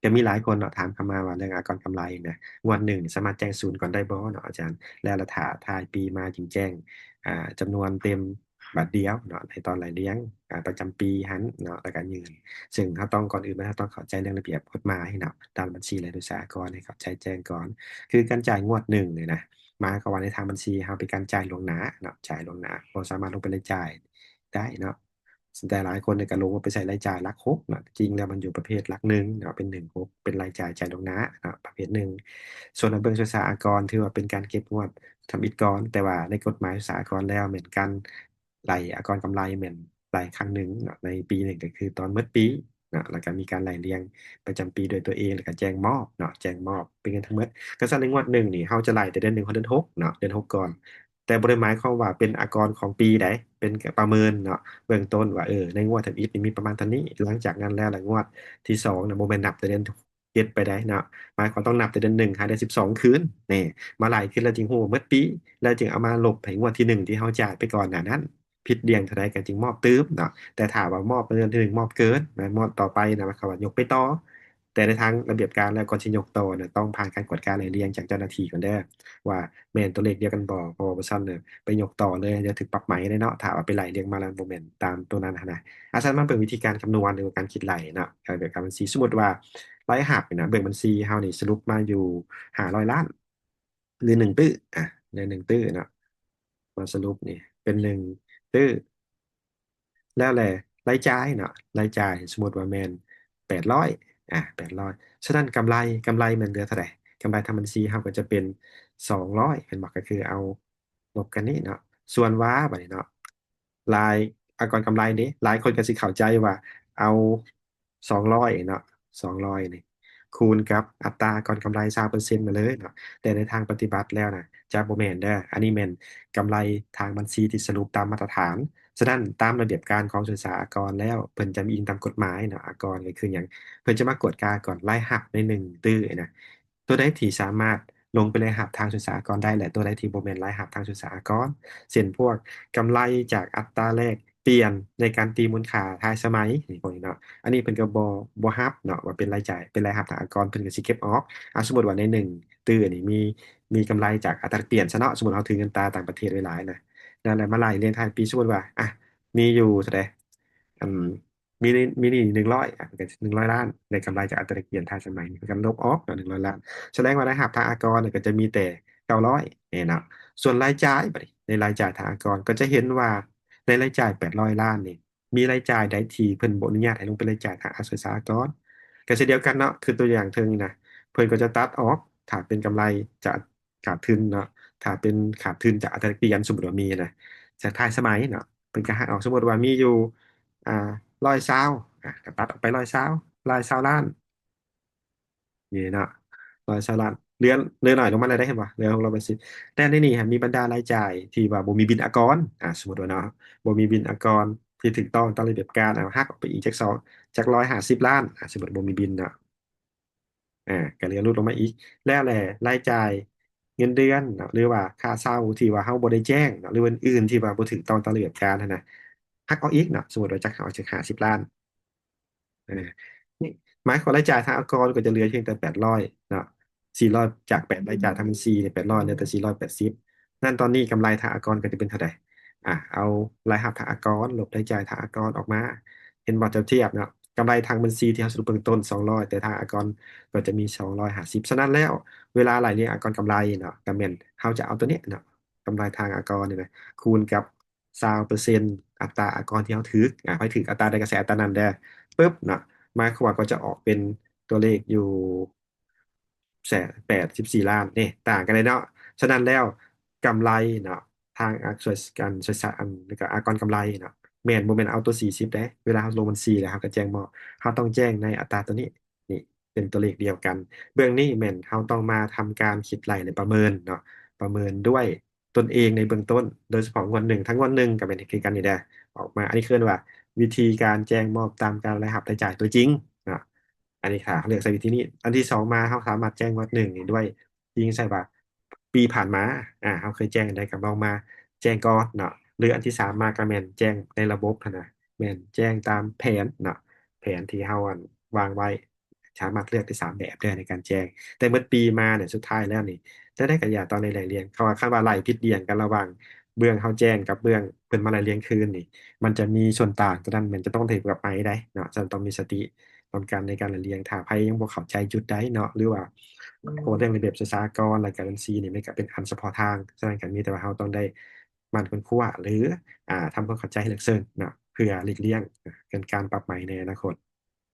ກໍມີຫຼາຍຄົນເນາະ ຖາມເຂົ້າມາວ່າເລື່ອງອາກອນກຳໄລນະ ງວດໜຶ່ງນີ້ສາມາດແຈ້ງສູນກ່ອນໄດ້ບໍ່ເນາະອາຈານ? ແລ້ວລະຖ້າທ້າຍປີມາຈຶ່ງແຈ້ງ ອ່າ ຈຳນວນເຕັມບາດດຽວເນາະ ໃນຕອນໄລ່ລຽງ ອ່າ ປະຈຳປີຫັ້ນເນາະ ແລ້ວກໍຍື່ນ. ເຊິ່ງເຮົາຕ້ອງ ກ່ອນອື່ນເຮົາຕ້ອງເຂົ້າໃຈເລື່ອງລະບຽບກົດໝາຍເນາະ ດ້ານບັນຊີ ແລະ ໂດຍສາອາກອນ ໃຫ້ເຂົ້າໃຈແຈ້ງກ່ອນ. ຄືການຈ່າຍງວດໜຶ່ງນີ້ນະ ໝາຍຄວາມວ່າໃນທາງບັນຊີເຮົາເປັນການຈ່າຍລ່ວງໜ້າເນາະ ຈ່າຍລ່ວງໜ້າ ບໍ່ສາມາດລົງໄປລາຍຈ່າຍໄດ້ເນາະ. ແຕ່ຫຼາຍຄົນນີ້ກໍຫຼົງລົງໄປໃສ່ລາຍຈ່າຍຫຼັກຫົກເນາະ ທີ່ຈິງແລ້ວມັນຢູ່ປະເພດຫຼັກໜຶ່ງເນາະ ເປັນໜຶ່ງຫົກ ເປັນລາຍຈ່າຍຈ່າຍລ່ວງໜ້າເນາະ ປະເພດໜຶ່ງ. ສ່ວນເລື່ອງສຸດສາອາກອນ ຖືວ່າເປັນການເກັບງວດທຳອິດກ່ອນ ແຕ່ວ່າໃນກົດໝາຍສຸດສາອາກອນແລ້ວ ແມ່ນການໄລ່ອາກອນກຳໄລແມ່ນໄລ່ຄັ້ງໜຶ່ງເນາະ ໃນປີໜຶ່ງ ກໍຄືຕອນໝົດປີເນາະ ແລ້ວກໍມີການໄລ່ລຽງປະຈຳປີດ້ວຍຕົວເອງ ແລ້ວກໍແຈ້ງມອບເນາະ ແຈ້ງມອບເປັນເງິນທັງໝົດ. ຄັນຊັ້ນໃນງວດໜຶ່ງນີ້ ເຮົາຈະໄລ່ແຕ່ເດືອນໜຶ່ງຮອດເດືອນຫົກເນາະ ເດືອນຫົກກ່ອນ ແຕ່ບໍ່ໄດ້ໝາຍຄວາມວ່າເປັນອາກອນຂອງປີໃດ ເປັນການປະເມີນເນາະ ເບື້ອງຕົ້ນວ່າ ເອີ ໃນງວດທຳອິດນີ້ມີປະມານເທົ່ານີ້ ຫຼັງຈາກນັ້ນແລ້ວລະງວດທີສອງນະ ບໍ່ແມ່ນນັບແຕ່ເດືອນເຈັດໄປໃດເນາະ ໝາຍຄວາມຕ້ອງນັບແຕ່ເດືອນໜຶ່ງຫາເດືອນສິບສອງຄືນ ນີ້ ມາໄລ່ຄືນ ແລ້ວຈຶ່ງຮູ້ວ່າໝົດປີ ແລ້ວຈຶ່ງເອົາມາລົບໃຫ້ງວດທີໜຶ່ງທີ່ເຮົາຈ່າຍໄປກ່ອນໜ້ານັ້ນ ຜິດດ່ຽງເທົ່າໃດກໍຈຶ່ງມອບຕື່ມເນາະ. ແຕ່ຖ້າວ່າມອບໃນເດືອນທີໜຶ່ງ ມອບເກີນ ແມ່ນງວດຕໍ່ໄປນະ ໝາຍຄວາມວ່າຍົກໄປຕໍ່ ແຕ່ໃນທາງລະບຽບການແລ້ວ ກ່ອນຊິຍົກຕໍ່ນະ ຕ້ອງຜ່ານການກວດກາໄລ່ລຽງຈາກເຈົ້າໜ້າທີ່ກ່ອນເດີ ວ່າແມ່ນຕົວເລກດຽວກັນບໍ່ ເພາະວ່າບໍ່ຊັ້ນນະ ໄປຍົກຕໍ່ເລີຍ ດຽວຖືກປັບໃໝເດ້ເນາະ ຖ້າວ່າໄປໄລ່ລຽງມາແລ້ວບໍ່ແມ່ນຕາມຕົວນັ້ນຫັ້ນນະ. ອາ ຊັ້ນມາເບິ່ງວິທີການຄຳນວນ ຫຼືວ່າການຄິດໄລ່ເນາະ ການແບບການບັນຊີ. ສົມມຸດວ່າລາຍຮັບນີ້ນະ ເບິ່ງບັນຊີເຮົານີ້ສະຫຼຸບມາຢູ່ຫ້າຮ້ອຍລ້ານ ຫຼື ໜຶ່ງຕື້ ອາ ໃນໜຶ່ງຕື້ເນາະ ມາສະຫຼຸບນີ້ເປັນໜຶ່ງຕື້ ແລ້ວແຫຼະລາຍຈ່າຍເນາະ ລາຍຈ່າຍສົມມຸດວ່າແມ່ນແປດຮ້ອຍ ອາ ແປດຮ້ອຍ ສະນັ້ນກຳໄລ ກຳໄລແມ່ນເຫຼືອເທົ່າໃດ? ກຳໄລທາງບັນຊີເຮົາກໍຈະເປັນສອງຮ້ອຍ ແມ່ນບໍ່? ກໍຄືເອົາລົບກັນນີ້ເນາະ ສ່ວນວ່າບາດນີ້ເນາະ ລາຍ ອາກອນກຳໄລເດ້ ຫຼາຍຄົນກໍຊິເຂົ້າໃຈວ່າເອົາສອງຮ້ອຍເນາະ ສອງຮ້ອຍນີ້ ຄູນກັບອັດຕາອາກອນກຳໄລຊາວເປີເຊັນມາເລີຍເນາະ ແຕ່ໃນທາງປະຕິບັດແລ້ວນະ ຈະບໍ່ແມ່ນເດີ ອັນນີ້ແມ່ນກຳໄລທາງບັນຊີທີ່ສະຫຼຸບຕາມມາດຕະຖານ. ສະນັ້ນຕາມລະບຽບການຂອງສຸດສາອາກອນແລ້ວ ເພິ່ນຈະມີອີງຕາມກົດໝາຍເນາະ ອາກອນກໍຄືຫຍັງ ເພິ່ນຈະມາກວດກາກ່ອນລາຍຮັບໃນໜຶ່ງຕື້ນະ ຕົວໃດທີ່ສາມາດລົງໄປລາຍຮັບທາງສຸດສາອາກອນໄດ້ ແລະ ຕົວໃດທີ່ບໍ່ແມ່ນລາຍຮັບທາງສຸດສາອາກອນ ເຊັ່ນ ພວກກຳໄລຈາກອັດຕາແລກປ່ຽນໃນການຕີມູນຄ່າທ້າຍສະໄໝ ນີ້ ພວກນີ້ເນາະ ອັນນີ້ເພິ່ນກໍບໍ່ ບໍ່ຮັບເນາະ ວ່າເປັນລາຍຈ່າຍ ເປັນລາຍຮັບທາງອາກອນ ເພິ່ນກໍຊິເກັບອອກ. ອາ ສົມມຸດວ່າໃນໜຶ່ງຕື້ນີ້ມີ ມີກຳໄລຈາກອັດຕາແລກປ່ຽນຊະເນາະ ສົມມຸດເຮົາຖືເງິນຕາຕ່າງປະເທດໄວ້ຫຼາຍນະ ແລ້ວ ແລ້ວມາໄລ່ລຽງທ້າຍປີ ສົມມຸດວ່າ ອາ ມີຢູ່ເທົ່າໃດ ອືມ ມີ ມີໜີ້ໜຶ່ງຮ້ອຍ ອາ ກໍໜຶ່ງຮ້ອຍລ້ານ ໄດ້ກຳໄລຈາກອັດຕາແລກປ່ຽນທ້າຍສະໄໝ ເພິ່ນກໍລົບອອກເນາະ ໜຶ່ງຮ້ອຍລ້ານ ສະແດງວ່າລາຍຮັບທາງອາກອນນີ້ກໍຈະມີແຕ່ເກົ້າຮ້ອຍນີ້ເນາະ. ສ່ວນລາຍຈ່າຍ ບາດນີ້ໃນລາຍຈ່າຍທາງອາກອນ ກໍຈະເຫັນວ່າໃນລາຍຈ່າຍແປດຮ້ອຍລ້ານນີ້ ມີລາຍຈ່າຍໃດທີ່ເພິ່ນບໍ່ອະນຸຍາດໃຫ້ລົງໄປລາຍຈ່າຍທາງ ອາ ສຸດສາອາກອນ ກໍເຊັ່ນດຽວກັນເນາະ ຄືຕົວຢ່າງເທິງນີ້ນະ ເພິ່ນກໍຈະຕັດອອກ ຖ້າເປັນກຳໄລຈາກ ຂາດທຶນເນາະ ຖ້າເປັນຂາດທຶນຈາກອັດຕາແລກປ່ຽນ ສົມມຸດວ່າມີນະ ຈາກທ້າຍສະໄໝເນາະ ເພິ່ນກໍຫັກອອກ ສົມມຸດວ່າມີຢູ່ ອ່າ ຮ້ອຍຊາວ ອ່າ ກໍຕັດອອກໄປຮ້ອຍຊາວ ຮ້ອຍຊາວລ້ານ ນີ້ເນາະ ຮ້ອຍຊາວລ້ານ ເຫຼືອ ເຫຼືອໜ້ອຍລົງມາແລ້ວເດ້ ເຫັນບໍ່ ເຫຼືອຫົກຮ້ອຍແປດສິບ. ແຕ່ໃນນີ້ຫັ້ນມີບັນດາລາຍຈ່າຍທີ່ວ່າບໍ່ມີບິນອາກອນ ອ່າ ສົມມຸດວ່າເນາະ ບໍ່ມີບິນອາກອນທີ່ຖືກຕ້ອງຕາມລະບຽບການ ເອົາຫັກອອກໄປອີກຈັກສອງ ຈັກຮ້ອຍຫ້າສິບລ້ານ ອ່າ ສົມມຸດບໍ່ມີບິນເນາະ ອາ ກໍເຫຼືອຫຼຸດລົງມາອີກ ແລ້ວແຫຼະລາຍຈ່າຍເງິນເດືອນເນາະ ຫຼືວ່າຄ່າເຊົ່າທີ່ວ່າເຮົາບໍ່ໄດ້ແຈ້ງເນາະ ຫຼືອື່ນໆທີ່ວ່າບໍ່ຖືກຕ້ອງຕາມລະບຽບການຫັ້ນນະ ຫັກອອກອີກເນາະ ສົມມຸດວ່າຈັກເຮົາເອົາຈັກຫ້າສິບລ້ານ ເອີ ນີ້ໝາຍຄວາມລາຍຈ່າຍທາງອາກອນກໍຈະເຫຼືອພຽງແຕ່ແປດຮ້ອຍເນາະ ສີ່ຮ້ອຍ ຈາກແປດ ລາຍຈ່າຍທາງບັນຊີນີ້ແປດຮ້ອຍ ເຫຼືອແຕ່ສີ່ຮ້ອຍແປດສິບ ນັ້ນຕອນນີ້ກຳໄລທາງອາກອນກໍຈະເປັນເທົ່າໃດ? ອາ ເອົາລາຍຮັບທາງອາກອນ ລົບລາຍຈ່າຍທາງອາກອນອອກມາ ເຫັນບໍ່? ຈະທຽບເນາະ ກຳໄລທາງບັນຊີທີ່ເຮົາສະຫຼຸບເບື້ອງຕົ້ນສອງຮ້ອຍ ແຕ່ທາງອາກອນກໍຈະມີສອງຮ້ອຍຫ້າສິບ ສະນັ້ນແລ້ວ ເວລາໄລ່ລຽງອາກອນກຳໄລເນາະ ກໍແມ່ນເຮົາຈະເອົາຕົວນີ້ເນາະ ກຳໄລທາງອາກອນນີ້ນະ ຄູນກັບຊາວເປີເຊັນອັດຕາອາກອນທີ່ເຮົາຖືກ ອາ ໃຜຖືກອັດຕາໃດກໍໃສ່ອັດຕານັ້ນເດີ ປຶບເນາະ ໝາຍຄວາມວ່າກໍຈະອອກເປັນຕົວເລກຢູ່ ແສນ ແປດສິບສີ່ລ້ານ ນີ້ ຕ່າງກັນເລີຍເນາະ. ສະນັ້ນແລ້ວ ກຳໄລເນາະ ທາງອາ ສ່ວຍ ອັນ ສ່ວຍສາ ອັນ ແລ້ວກໍອາກອນກຳໄລເນາະ ແມ່ນ ບໍ່ແມ່ນເອົາຕົວສີ່ສິບເດ້ ເວລາເຮົາລົງບັນຊີແລ້ວ ເຮົາກໍແຈ້ງມອບ ເຮົາຕ້ອງແຈ້ງໃນອັດຕາຕົວນີ້ ນີ້ເປັນຕົວເລກດຽວກັນ. ເບື້ອງນີ້ແມ່ນເຮົາຕ້ອງມາທຳການຄິດໄລ່ ແລະ ປະເມີນເນາະ ປະເມີນດ້ວຍຕົນເອງໃນເບື້ອງຕົ້ນ ໂດຍສະເພາະງວດໜຶ່ງ ທັງງວດໜຶ່ງກໍແມ່ນເຮັດຄືກັນນີ້ແຫຼະ ອອກມາ ອັນນີ້ເອີ້ນວ່າວິທີການແຈ້ງມອບຕາມການລາຍຮັບລາຍຈ່າຍຕົວຈິງເນາະ. ອັນນີ້ຖ້າເຮົາເລືອກໃຊ້ວິທີນີ້ ອັນທີສອງມາ ເຮົາສາມາດແຈ້ງງວດໜຶ່ງນີ້ດ້ວຍອີງໃສ່ວ່າປີຜ່ານມາ ອາ ເຮົາເຄີຍແຈ້ງອັນໃດກໍລອງມາແຈ້ງກ່ອນເນາະ ຫຼືອັນທີສາມມາກໍແມ່ນແຈ້ງໃນລະບົບຫັ້ນນະ ແມ່ນແຈ້ງຕາມແຜນເນາະ ແຜນທີ່ເຮົາ ອັນ ວາງໄວ້. ສາມາດເລືອກໄດ້ສາມແບບເດີໃນການແຈ້ງ. ແຕ່ໝົດປີມານີ້ ສຸດທ້າຍແລ້ວນີ້ ແນວໃດກໍຢ່າຕ້ອງໄດ້ໄລ່ລຽງ. ເພາະວ່າຄັນວ່າໄລ່ຜິດລຽງກັນລະຫວ່າງເບື້ອງເຮົາແຈ້ງກັບເບື້ອງເພິ່ນມາໄລ່ລຽງຄືນນີ້ ມັນຈະມີສ່ວນຕ່າງ ສະນັ້ນມັນຈະຕ້ອງຖືກປັບໃໝໄດ໋ເນາະ. ສະນັ້ນຕ້ອງມີສະຕິ ຕ້ອງການໃນການລະລຽງ ຖ້າໃຜຍັງບໍ່ເຂົ້າໃຈຈຸດໃດເນາະ ຫຼືວ່າ ອືມ ໂອ້ ເລື່ອງລະບຽບສາສາກອນ ແລະກະບັນຊີນີ້ ມັນກະເປັນອັນສະເພາະທາງ. ສະນັ້ນກະມີແຕ່ວ່າເຮົາຕ້ອງໄດ້ໝັ່ນຄົ້ນຄວ້າ ຫຼື ອ່າ ທຳຄວາມເຂົ້າໃຈໃຫ້ເລິກເຊິ່ງເນາະ ເພື່ອຫຼີກລ່ຽງ ອາ ເກີດການປັບໃໝໃນອະນາຄົດ.